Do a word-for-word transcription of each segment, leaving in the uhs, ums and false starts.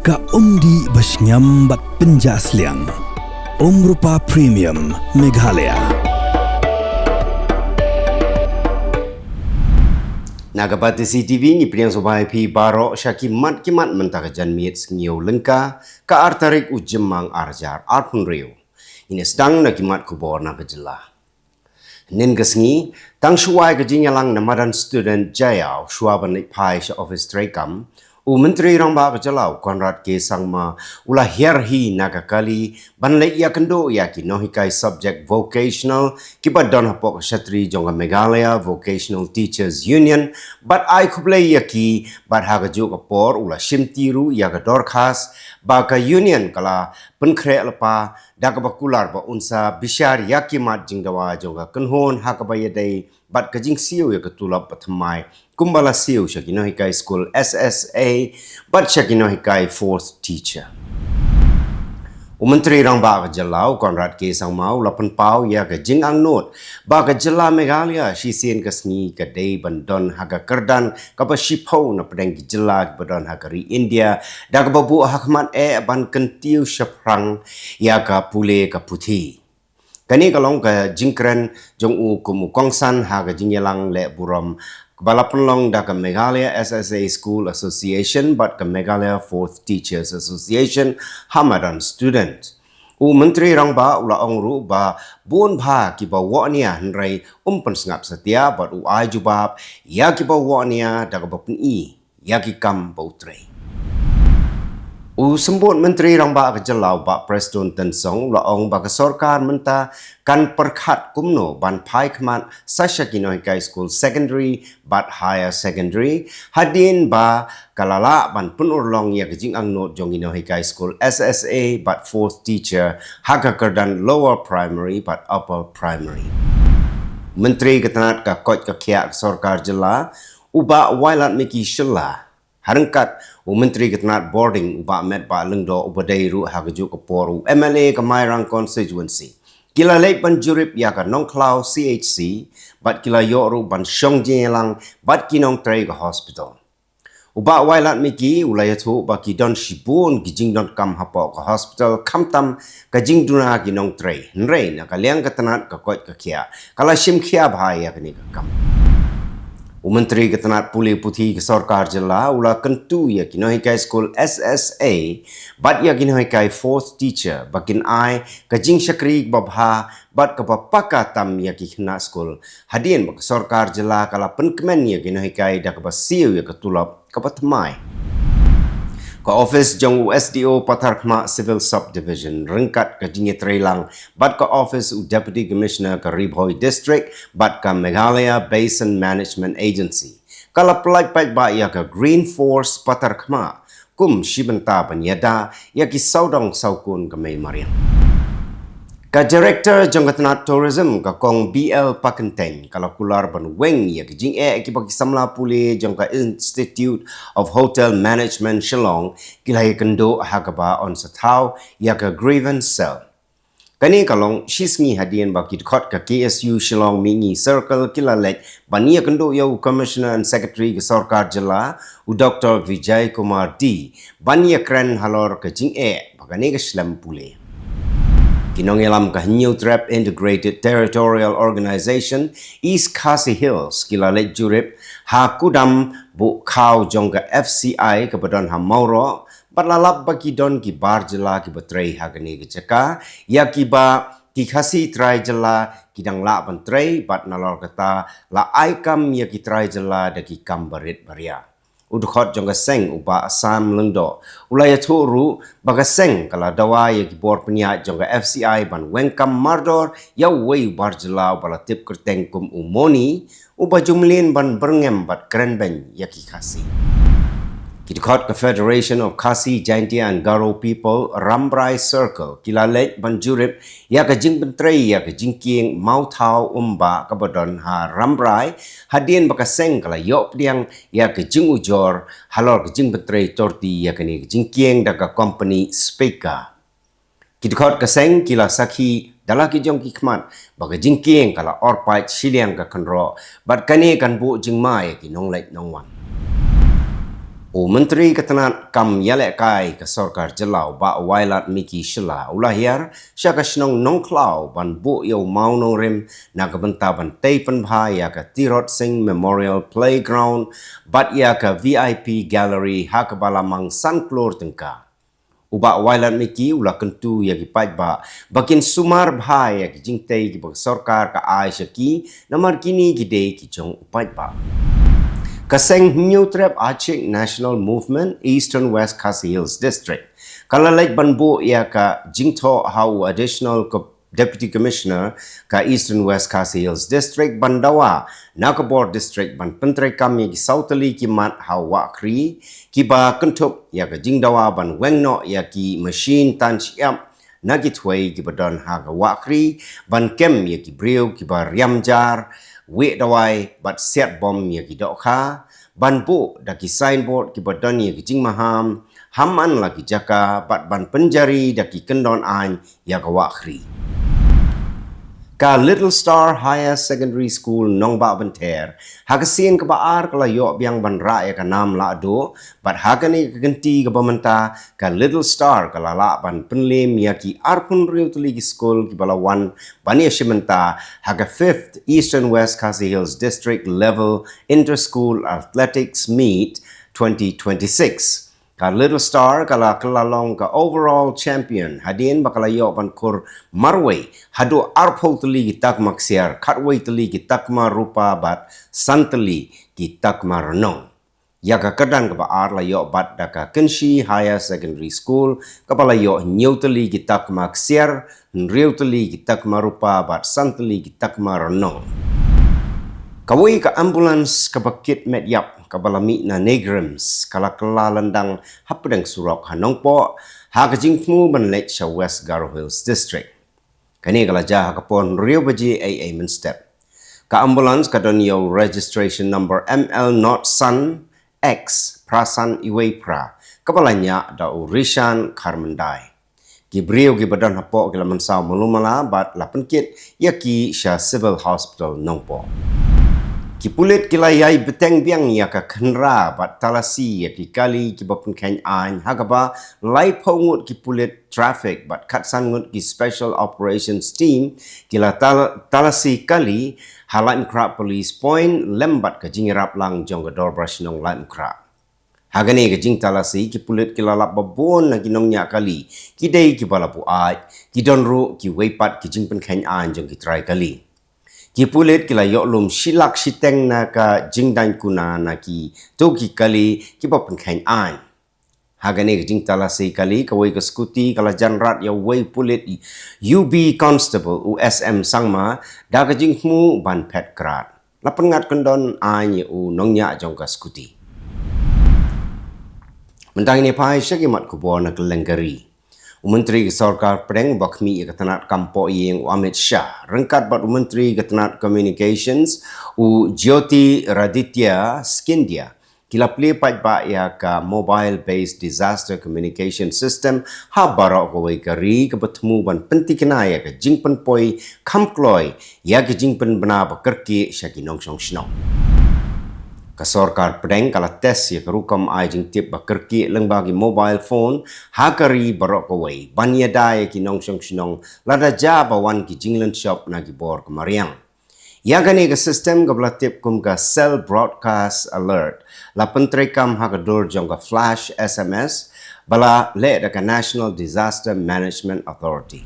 Ka umdih ba shngiam bad pynjah sliang. Umrupa Premium Meghalaya. Na ka Batesi T V ngi pdiang sngewbha ïa phi baroh sha ki mat ki mat mynta ka janmiet Sngi Ïew Lyngka, ka ar tarik u Jymmang ar hajar arphew hynriew. Ngin ïa sdang na ki mat khubor na ka jylla. Hynnin ka sngi, tang shuwa ïa ka jingïalang na madan student Jaiaw shuwa ban leit phai sha office treikam, u Myntri Rangbah ka jylla u Conrad K Sangma u la hiar hi na ka kali ban leit ïakynduh ïa ki nonghikai subject vocational kiba don hapoh ka shatri jong ka Meghalaya Vocational Teachers Union bad ai khublei ïa ki, bad ha kajuh ka por u la shimti ruh ïa ka dorkhas ba ka union ka la pynkhreh lypa da kaba kular ba un sa bishar ïa ki mat jingdawa jong ka kynhun ha kaba ïadei bad ka jingsiew ïa ka tulop ba thymmai kumba la siew sha ki nonghikai skul S S A bad sha ki nonghikai fourth teacher. U Myntri Rangbah ka jylla u Conrad K Sangma u la pynpaw ïa ka jingangnud ba ka jylla Meghalaya shisien ka sngi ka dei ban don ha ka kyrdan kaba shiphew na pdeng ki jylla kiba don ha ka ri India, da kaba buh ha khmat eh ban kyntiew shaphrang ïa ka pule ka puthi. Kane ka long ka jingkren jong u kum u kongsan ha ka jingïalang leh burom kaba la pynlong da ka Meghalaya S S A School Association bad ka Meghalaya Fourth Teachers Association ha madan student. U Myntri Rangbah u la ong ruh ba bun bha kiba wahnia hynrei um pynsngap satia bad u ai jubab ïa kiba wahnia da kaba pyni ïa ki kam ba u trei. U Symbud Myntri Rangbah ka jylla u Bah Prestone Tynsong u la ong ba ka sorkar mynta kan pyrkhat kumno ban phai khmat sa sha ki nonghikai skul secondary bad higher secondary, hadien ba ka la lah ban pynurlong ïa ka jingangnud jong ki nonghikai skul S S A bad fourth teacher ha ka kyrdan lower primary bad upper primary. Myntri ka tnat ka koit ka khiah ka sorkar jylla u Bah Wailadmiki Shylla, ha ryngkat u Myntri ka tnat bording u Bah Metbah Lyngdoh uba dei ruh ha kajuh ka por u M L A ka Mairang constituency, ki la leit ban jurip ïa ka Nongkhlaw C H C bad ki la ïoh ruh ban shong jingïalang bad ki nongtrei ka hospital. U Bah Wailadmiki u la ïathuh ba ki don shibun ki jingdonkam hapoh ka hospital khamtam ka jingduna ki nongtrei, hynrei na ka liang ka tnat ka koit ka khiah ka la shim khia bha ïa kane ka kam. U Myntri ka tnat pule puthi ka sorkar jylla u la kyntu ïa ki nonghikai skul S S A bad ïa ki nonghikai fourth teacher ba kin ai ka jingshakri kaba bha bad kaba paka tam ïa ki khynnah skul, hadien ba ka sorkar jylla ka la pynkmen ïa ki nonghikai da kaba siew ïa ka tulop kaba thymmai. Ka office jong u S D O Patharkhmah Civil Subdivision ryngkat ka jingïatreilang bad ka office u Deputy Commissioner ka Ri Bhoi District bad ka Meghalaya Basin Management Agency ka la pyllait paidbah ïa ka Green Force Patharkhmah kum shi bynta ban ïada ïa ki sawdong sawkun ka mei mariang. Ka Director jong ka tnat Tourism ka Kong B L Pakyntein ka la kular ban weng ïa ki jingeh kiba ki samla pule jong ka Institute of Hotel Management Shillong ki la ïakynduh ha kaba yn sa thaw ïa ka grievance cell. Kane ka long shi sngi hadien ba ki dkhot ka K S U Shillong Mihngi Circle ki la leit ban ïakynduh ïa u Commissioner and Secretary ka sorkar jylla u Doctor Vijay Kumar D ban ïakren halor ka jingeh ba kane ka shlem pule. Ki nongïalam ka Hynñiewtrep Integrated Territorial Organization East Khasi Hills ki la leit jurip ha kudam buh khaw jong ka F C I kaba don ha Mawroh bad la lap ba ki don ki bar jylla kiba trei ha kane ka jaka, ïa kiba ki Khasi trai jylla ki dang lah ban trei bad nalor kata la ai kam ïa ki trai jylla da ki kam barit baria. U dkhot jong ka seng u Bah Sam Lyngdoh u la ïathuh ruh ba ka seng ka la dawa ïa ki bor pynïaid jong ka F C I ban weng kam mardor ïa uwei u bar jylla uba la tip kyrteng kum u Moni, uba ju mlien ban byrngem bad kren beiñ ïa ki Khasi. Ki dkhot ka Federation of Khasi Jaintia and Garo People Rambrai Circle ki la leit ban jurip ïa ka jingpyntrei ïa ka jingkieng Mawthaw Umbah kaba don ha Rambrai, hadien ba ka seng ka la ïoh pdiang ïa ka jingujor halor ka jingpyntrei torti ïa kane ka jingkieng da ka kompani Speka. Ki dkhot ka seng ki la sakhi da la ki jong ki khmat ba ka jingkieng ka la orpait shiliang ka kynroh bad kane kan buh jingma ïa ki nongleit nongwan. U Myntri ka tnat kam ïalehkai ka sorkar jylla u Bah Wailadmiki Shylla u la hiar sha ka shnong Nongkhlaw ban buh ïa u mawnongrim na ka bynta ban tei pynbha ïa ka Tirot Sing Memorial Playground bad ïa ka V I P Gallery ha kaba la mang san klur tyngka. U Bah Wailadmiki u la kyntu ïa ki paidbah ba kin sumar bha ïa ki jingtei kiba ka sorkar ka ai sha ki, namar kine ki dei ki jong u paidbah. Ka seng Hynñiewtrep Achik National Movement Eastern West Khasi Hills District ka la leit ban buh ïa ka jingthoh ha u Additional Co- Deputy Commissioner ka Eastern West Khasi Hills District ban dawa na ka bor district ban pyntreikam ïa ki saw tylli ki mat ha Wahkhri kiba kynthup ïa ka jingdawa ban weng noh ïa ki machine tan shyiap na ki thwei kiba don ha ka Wahkhri, ban kem ïa ki briew kiba riam jar, wieh dawai bad siat bom ïa ki dohkha, ban buh da ki signboard kiba don ïa ki jingmaham ha man la ki jaka bad ban pynjari da ki kyndon aiñ ïa ka Wahkhri. Ka Little Star Higher Secondary School Nongbah Bynther ha ka sien kaba ar ka la ïoh biang ban rah ïa ka nam lahduh, bad ha kane ka kynti kaba mynta ka Little Star ka la lah ban pynlem ïa ki arphew hynriew tylli ki skul kiba la wan ban ïashim bynta ha ka fifth Eastern West Khasi Hills District Level Inter-School Athletics Meet twenty twenty-six. Ka Little Star ka la kylla long ka overall champion hadien ba ka la ïoh ban khur marwei haduh arphew tylli ki takma ksiar, khatwei tylli ki takma rupa bad san tylli ki takma rnong. Ïa ka kyrdan kaba ar la ïoh bat da ka Kynshi Higher Secondary School kaba la ïoh hynñiew tylli ki takma ksiar, hynriew tylli ki takma rupa bad san tylli ki takma rnong. Kawei ka ambulance kaba kit met ïap kaba la mih na NEIGRIHMS ka la kylla lyndang hapdeng surok ha Nongpoh ha ka jingthmu ban leit sha West Garo Hills District. Kane ka la jia ha ka por hynriew baje eiei mynstep. Ka ambulance ka don ïa u registration number M L not san X phra san iwei phra kaba la ñiah da u Rishan Kharmyndai. Ki briew kiba don hapoh ki la mynsaw malu mala bad la pynkit ïa ki sha Civil Hospital Nongpoh. Ki pulit ki la ïai bteng biang ïa ka khynra bad talasi ïa ki kali kiba pynkheiñ aiñ ha kaba laiphew ngut ki pulit traffic bad khatsan ngut ki Special Operations Team ki la tal- talasi kali ha Laitumkhrah Police Point lem bad ka jingïarap lang jong ka Dorbar Shnong Laitumkhrah. Ha kane ka jingtalasi ki pulit ki la lap ba bun na ki nongñiah kali ki dei kiba la buaid, ki don ruh kiwei pat ki jingpynkheiñ aiñ jong ki trai kali. Ki pulit ki la ïoh lum shi lak shiteng na ka jingdaiñ kuna na kito ki kali kiba pynkheiñ aiñ. Ha kane ka jingtalasi kali kawei ka skuti ka la jan rat ïa uwei u pulit, U B Constable u S M Sangma, da ka jingthmu ban phet krad. La pynngat kyndon aiñ ïa u nongñiah jong ka skuti. Mynta ngin ïa phai sha ki mat khubor na kylleng ka ri. U Myntri ka Sorkar Pdeng uba khmih ïa ka tnat kam pohïing u Amit Shah ryngkat bad u Myntri ka tnat Communications u Jyotiraditya Scindia ki la plie paidbah ïa ka Mobile Based Disaster Communication System ha baroh kawei ka ri kaba thmu ban pynthikna ïa ka jingpynpoi kham kloi ïa ka jingpynbna ba kyrkieh sha ki nongshong shnong. Ka Sorkar Pdeng ka la test ïa ka rukom ai jingtip ba kyrkieh lyngba ki mobile phone ha ka ri baroh kawei ban ïada ïa ki nongshong shnong lada jia ba wan ki jinglynshop na ki bor ka mariang. Ïa kane ka system kaba la tip kum ka Cell Broadcast Alert la pyntreikam ha ka dur jong ka flash S M S ba la leh da ka National Disaster Management Authority.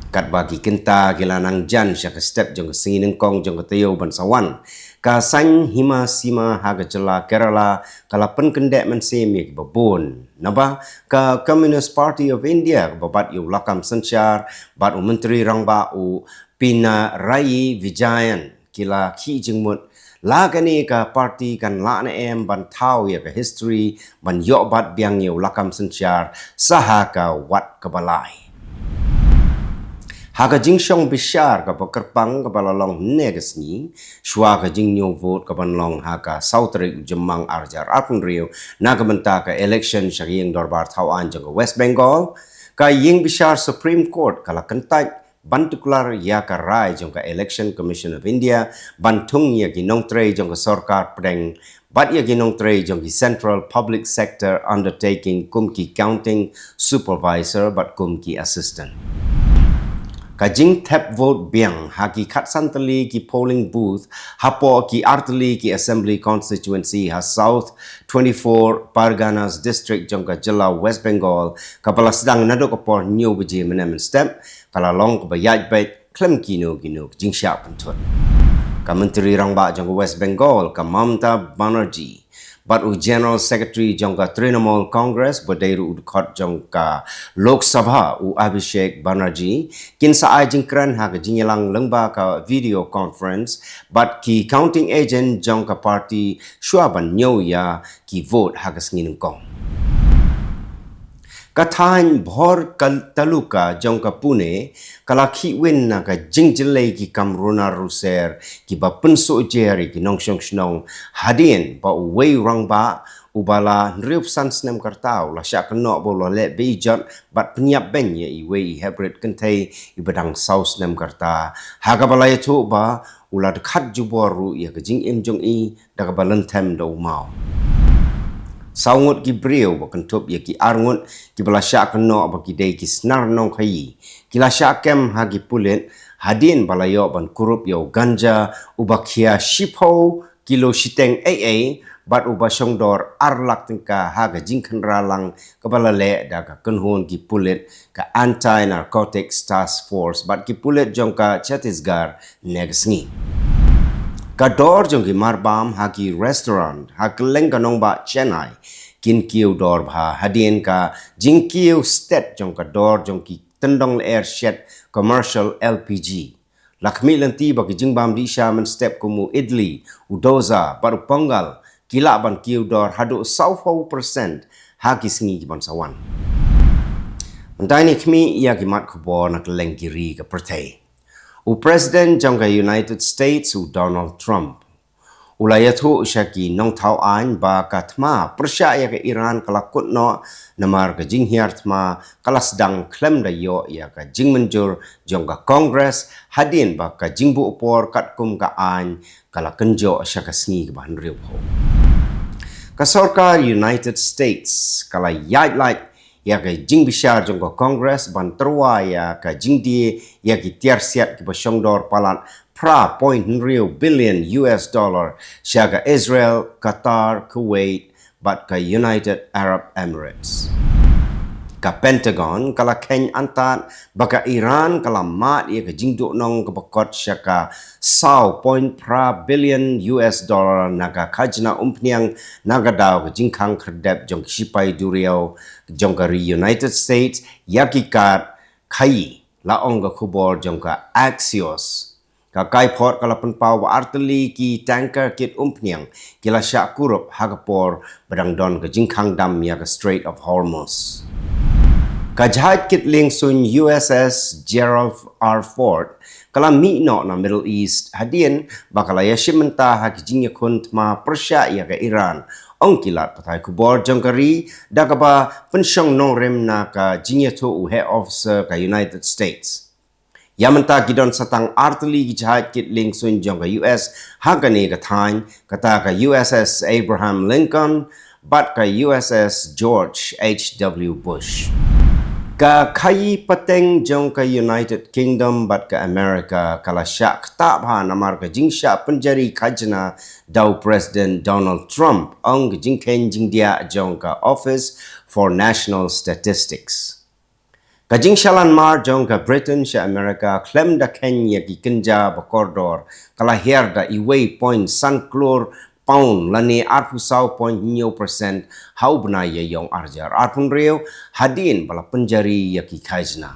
Katba ki kynta ki la nang jan sha ka step jong ka sngi nyngkong jong ka taïew ban sa wan, ka saiñ hima sima ha ka jylla Kerala ka la pynkyndeh mynsiem ïa kiba bun. Naba ka Communist Party of India kaba bat ïa u lakam synshar bad u Myntri Rangbah u Pinarayi Vijayan ki la khih jingmut la kane ka party kan lah ne em ban thaw ïa ka history ban ïoh bat biang ïa u lakam synshar sa ha ka wat kaba lai. Ha ka jingshong bishar kaba kyrpang kaba la long hynne ka sngi shuwa ka jingñiew vote kaban long ha ka saw tarik u Jymmang arhajar arphew hynriew na ka bynta ka election sha ka ïing dorbar thaw aiñ jong ka West Bengal, ka ïing bishar Supreme Court ka la kyntait ban tuklar ïa ka rai jong ka Election Commission of India ban thung ïa ki nongtrei jong ka Sorkar Pdeng bad ïa ki nongtrei jong ki Central Public Sector Undertaking kum ki counting supervisor bad kum ki assistant. Ka jingthep vote biang ha ki khatsan tylli ki polling booth hapoh ki ar tylli ki assembly constituency ha South twenty-four Parganas District jong ka jylla West Bengal, kaba la sdang naduh ka por hynñiew baje mynne mynstep, ka la long kaba ïaid beit khlem kino kino ka jingshah pynthut. Ka Myntri Rangbah jong ka West Bengal, ka Mamata Banerjee, bad u General Secretary jong ka Trinamool Congress, ba dei ruh u dkhot jong ka Lok Sabha, u Abhishek Banerjee, kin sa ai jingkren ha ka jingïalang lyngba ka video conference bad ki counting agent jong ka party shuwa ban ñiew ïa ki vote ha ka sngi nyngkong. Ka thaiñ Bhor Kal-, Taluka jong ka Pune, ka la khihwin na ka jingjyllei ki kam runar ruser kiba pynsuh jer ïa ki nongshong shnong hadien ba uwei u rangbah uba la hynriewphew san snem ka rta u la shah kynnoh ba u la leh beit jot bad pynïap beiñ ïa iwei i heprit kynthei iba dang saw snem ka rta ha kaba la ïathuh ba u la dkhat jubor ruh ïa ka jingim jong i da kaba lynthem da u maw. Saw ngut ki briew ba kynthup ïa ki ar ngut kiba la shah kynnoh ba ki dei ki snar nongkhaïi ki la shah kem ha ki pulit hadien ba la ïoh ban kurup ïa u ganja uba khia shiphew kilo shiteng ei ei bad uba shongdor ar lak tyngka ha ka jingkhynra lang kaba la leh da ka kynhun ki pulit ka Anti Narcotics Task Force bad ki pulit jong ka Chhattisgarh ne ka sngi. Ka dor jong ki marbam ha ki restaurant ha kylleng ka nongbah Chennai kin kiew dor bha hadien ka jingkiew stet jong ka dor jong ki tyndong lyer shet commercial L P G. La khmih lynti ba ki jingbam dih sha mynstep kum u idli, u dosa bad u pongal ki lah ban kiew dor haduh sawphew percent ha ki sngi ki ban sa wan. Mynta ngin khmih ïa ki mat khubor na kylleng ki ri ka pyrthei. U President jong ka United States, u Donald Trump, u la ïathuh sha ki nongthaw aiñ ba ka thma pyrshah ïa ka Iran ka la kut noh namar ka jinghiar thma ka la sdang khlem da ïoh ïa ka jingmynjur jong ka Congress hadien ba ka jingbuh por katkum ka aiñ ka la kynjoh sha ka sngi kaba hynriewphew. Ka sorkar United States ka la ïaid lait ïa ka jingbishar jong ka Congress ban tyrwa ïa ka jingdie ïa ki tiar siat kiba shongdor palat phra point hynriew billion U S dollar sha ka Israel, Qatar, Kuwait bad ka United Arab Emirates. Ka Pentagon ka la kheiñ antad ba ka Iran ka la mad ïa ka jingduhnong kaba kot sha ka saw point phra billion U S dollar na ka khajna umphniang na ka daw ka jingkhang khyrdep jong ki shipai duriaw jong ka ri United States ïa ki kat khaïi, la ong ka khubor jong ka Axios. Ka kaiphod ka la pynpaw ba artylli ki tanker kit umphniang ki la shah kurup ha ka por ba dang don ka jingkhang dam ïa ka Strait of Hormuz. Ka jahaj kit liengsuiñ U S S Gerald R Ford ka la mih noh na Middle East hadien ba ka la ïashim bynta ha ki jingïakhun thma pyrshah ïa ka Iran, ong ki lad pathai khubor jong ka ri da kaba pynshong nongrim na ka jingïathuh u heh officer ka United States. Ïa mynta ki don sa tang artylli ki jahaj kit liengsuiñ jong ka U S ha kane ka thaiñ, kata ka U S S Abraham Lincoln bad ka U S S George H W Bush. Ka khaïi pateng jong ka United Kingdom bad ka America ka la shah ktah bha namar ka jingshah pynjari khajna da u President Donald Trump, ong ka jingkheiñ jingdiah jong ka Office for National Statistics. Ka jingshalan mar jong ka Britain sha America khlem da kheiñ ïa ki kynja ba kordor ka la hiar da uwei point san klur pound lane arphew saw point hynñiew percent ha u bnai Ïaiong arhajar arphew hynriew hadien ba la pynjari ïa ki khajna.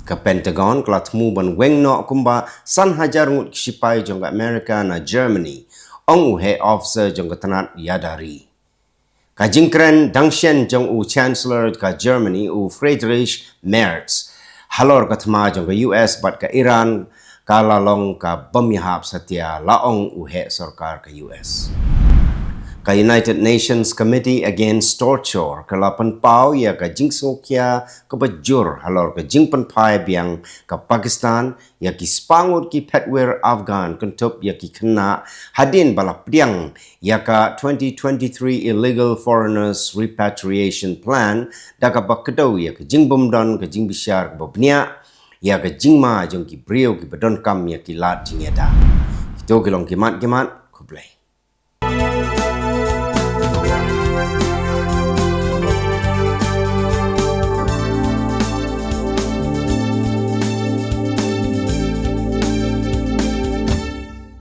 Ka Pentagon ka la thmu ban weng noh kumba san hajar ngut ki shipai jong ka America na Germany, ong u heh officer jong ka tnat ïada ri. Ka jingkren dang shen jong u Chancellor ka Germany, u Friedrich Merz, halor ka thma jong ka U S bad ka Iran ka la long ka bym ïahap satia, la ong u heh sorkar ka U S. Ka United Nations Committee Against Torture ka la pynpaw ïa ka jingsngewkhia kaba jur halor ka jingpynphai biang ka Pakistan ïa ki spah ngut ki phetwir Afghan, kynthup ïa ki khynnah, hadien ba la pdiang ïa ka twenty twenty-three Illegal Foreigners Repatriation Plan, da kaba kdew ïa ka jingbymdon ka jingbishar kaba bniah ïa ka jingma jong ki briew kiba donkam ïa ki lad jingïada. Kito ki long ki mat ki mat. Khublei.